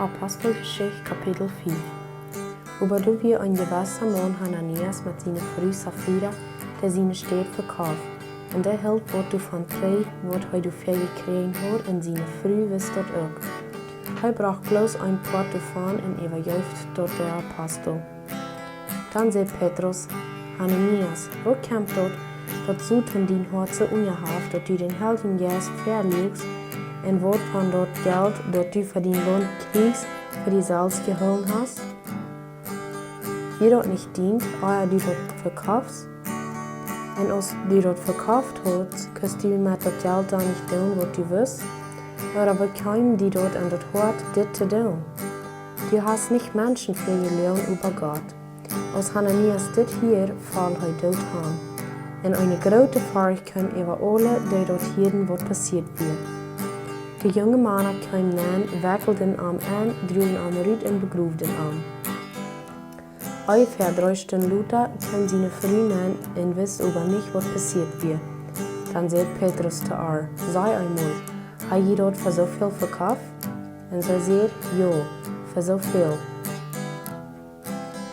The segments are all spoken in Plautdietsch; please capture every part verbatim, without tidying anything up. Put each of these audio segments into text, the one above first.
Aposteljeschicht, Kapitel fief. Oba doa wia een jewessa Maun Hananias met siene Fru Safira, dee siene Städ vekoft, un dee hilt waut doavon trigj, waut hee doafäa jekjräajen haud, un siene Fru wist daut uk. Hee brocht bloos een Poat doavon un äwajeef daut de Apostel. Dan säd Petrus: Hananias, woo kjemt daut, daut Soton dien Hoat soo unjahaft, daut du dän Heiljen Jeist veluagst un waut von daut Jelt, daut du fa dien Loon kjrieechst, fa die selfst jehoolen hast? Wia daut nich dient, ea du daut vekofst? Un aus du daut vekoft hast, kust du met daut Jelt dan nich doonen, waut du wust? Ooda woo kjeem die daut en daut Hoat, dit to doonen? Du hast nich Menschen väajeloagen, oba Gott. Aus Hananias dit hieed, foll hee doot han. Un eene groote Forcht kjeem äwa aule, dee daut hieeden, waut passieet wia. De junge Mana kjeemen nenn, wekjelden am en, druagen am rut un begroowen am. Onjefäa dree Stund lota kjeem siene Fru nenn un wist oba nich, waut passieet wia. Dan säd Petrus to ar: Saj eemol, ha jie daut fa soo väl vekoft? Un see säd: Jo, fa soo väl.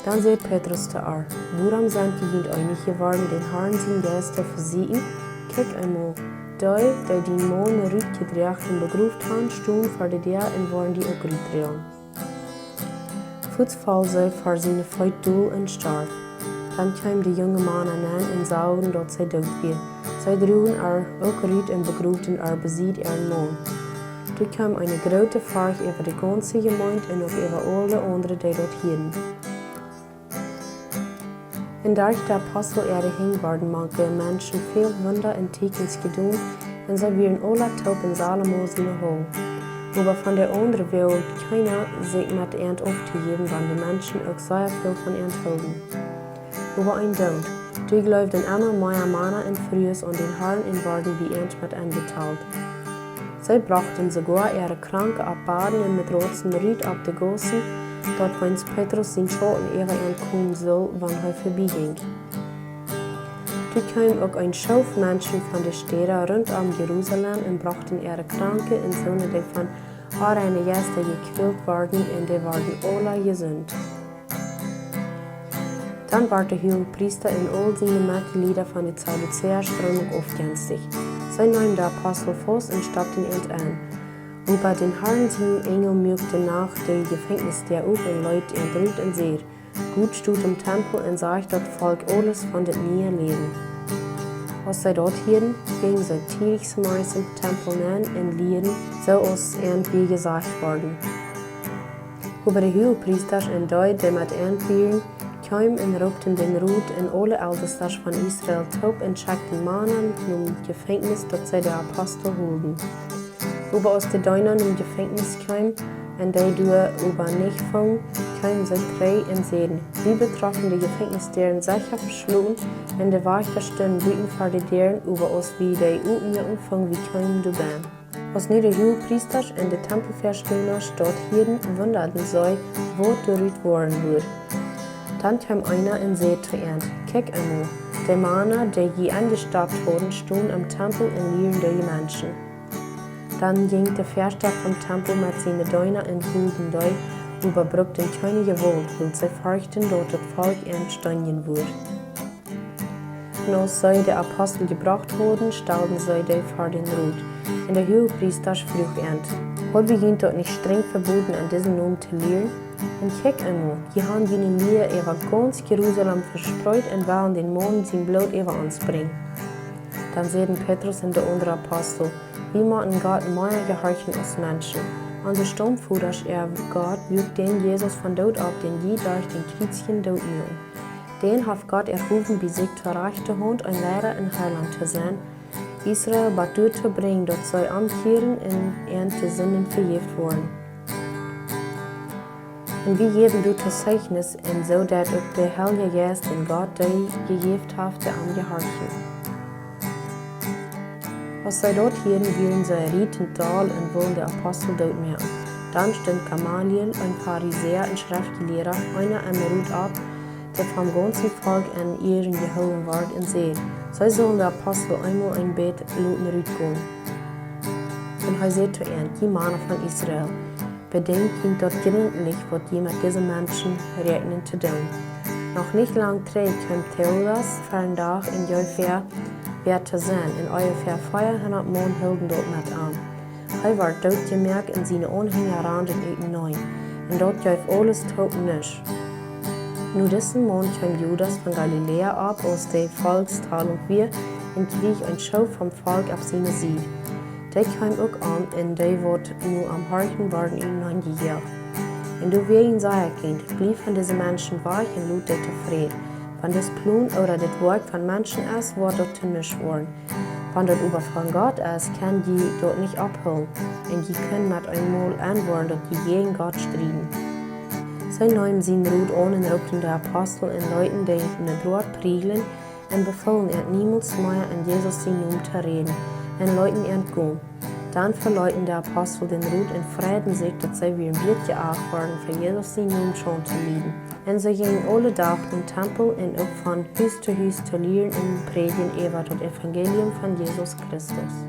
Dan säd Petrus to ar: Wuarom sent jie nich eenich jeworden, dän Harn sienen Jeist to vesieekjen? Kjikj eemol, dee, dee dien Maun rutjedroagen un begroowen han, stonen ver de Däa un woaren die uk rutdroagen. Fuaz foll see ver siene Feet dol un storf. Dan kjeemen de junge Mana nenn un sagen, daut see doot wia. See druagen ar uk rut un begroowen ar besied äaren Maun. Doa kjeem eene groote Forcht äwa de gaunze Jemeent un uk äwa aule aundre, dee daut hieeden. Un derch de Apostel äare Henj worden mank de Menschen väl Wunda un Tieekjens jedonen, un see wieren aula toop en Salomo siene Hal. Oba von de aundre wull kjeena sikj met an auftojäwen, wan de Menschen uk sea väl von an hilden. Oba een Doot, doa jleewden emma mea Mana un Frues aun dän Harn un worden bie an met enjetalt. See brochten soogoa äare Kranke opp Baden un met Rotsen rut opp de Gaussen, daut weens Petrus sien Schauten äwa an komen sull, wan hee verbie jinkj. Doa kjeemen uk een Schoof Menschen von de Städa runtom Jerusalem un brochten äare Kranke un soone, dee von onreine Jeista jekwält worden, un dee worden aula jesunt. Dan worden de Huagepriesta un aul siene Metjlieda von de Saduzäa Stroomunk aufjenstich. See neemen de Apostel faust un stoppten an en. Oba dän Harn sien Enjel muak de Nacht de Jefenkjnisdäa op un leet an rut un säd: Got stot em Tempel un sajcht daut Volkj aules von dit niee Läwen. Aus see daut hieeden, jinjen see tiedich zemorjes em Tempel nenn un lieeden, soo aus an wia jesajcht worden. Oba de Huagepriesta un dee, dee met an wieren, kjeemen un roopten dän Rot un aule Eltestasch von Israel toop un schekjten Mana nom Jefenkjnis, daut see de Apostel holden. Oba aus de Deena nom Jefenkjnis kjeemen un dee doa oba nich fungen, kjeemen see trigj un säden: Wie betroffen de Jefenkjnisdäaren secha veschloten, un de Wajchta stunden buten ver de Däaren, oba aus wie dee opmuaken, fungen wie kjeenen doabennen. Aus nu de Huagepriesta un de Tempelväastonasch daut hieeden, wundaden see, waut doarut woaren wudd. Dan kjeem eena un säd to an: Kjikj emol, de Mana, dee jie enjestoppt hauden, stonen em Tempel un lieren dee Menschen. Dan jinkj de Väasta vom Tempel met siene Deena un holden dee, oba brukten kjeene Jewault, wiels see ferchten, daut daut Volkj an steenjen wudd. Un aus see de Apostel jebrocht hauden, stalden see dee ver dän Rot. Un de Huagepriesta fruach an: Haud wie junt daut nich strenj veboden, en disen Nomen to lieren? Un kjikj emol, jie han june Lia äwa gaunz Jerusalem vespreet un wellen dän Maun sien Bloot äwa ons brinjen. Dan säden Petrus un de aundre Apostel: Wie motten Gott mea jehorchen aus Menschen. Onse Staumvodasch äa Gott wuak dän Jesus von doot opp, dän jie derch dän Kjriezjen doot muaken. Dän haft Gott erhowen, bie sikj to rajchte Haunt een Leida un Heilaunt to sennen, Israel bat doa to brinjen, daut see omkjieren un äare Sinden vejäft woaren. Un wie jäwen doatoo Zeichnis, un soo deit uk de Heilje Jeist, dän Gott dee jejäft haft, dee am jehorchen. Aus see daut hieeden, wieren see rietend doll un wullen de Apostel doot moaken. Dan stunt Gamaliel, een Farisäa un Schreftjelieeda, eena em Rot opp, dee vom gaunzen Volkj en Ieren jehoolen wort, un säd: See sullen de Apostel eemol een bät loten rutkomen. Un hee säd to an: Jie Mana von Israel, Bedenkjt junt daut jrintlich, waut jie met dise Menschen räakjnen to doonen. Noch nich lang trigj kjeem Teudas ver dän Dach un jeef väa, wäa to sennen, un onjefäa veahundat Maun hilden doa met am. Hee wort dootjemoakt un siene Aunhenja randen uteneen, un daut jeef aules toop nuscht. No disen Maun kjeem Judas von Galiläa opp, aus dee Volkstolunk wia, un kjrieech eene Schoo vom Volkj opp siene Sied. Dee kjeemen uk aun, un dee, waut no am horchten, worden uteneen jejoacht. Un doawäajen saj ekj junt: Blieft von dise Menschen wajch un lot dee tofräd. Wan dit Plon ooda dit Woakj von Menschen es, woat daut to nuscht woaren. Wan daut oba von Gott es, kjenn jie daut nich opphoolen, un jie kjennen met eenmol enwoaren, daut jie jäajen Gott strieden. See neemen sienen Rot aun un roopten de Apostel un leeten dee no Droot prieejlen un befoolen an, niemols mea en Jesus sienen Nomen to räden, un leeten an gonen. Dan veleeten de Apostel dän Rot un freiden sikj, daut see wieren wieet jeacht worden, fa Jesus sienen Nomen Schaund to lieden. Un see jinjen aule Dach em Tempel un uk von Hus to Hus to lieren un prädjen äwa daut Evangelium von Jesus Christus.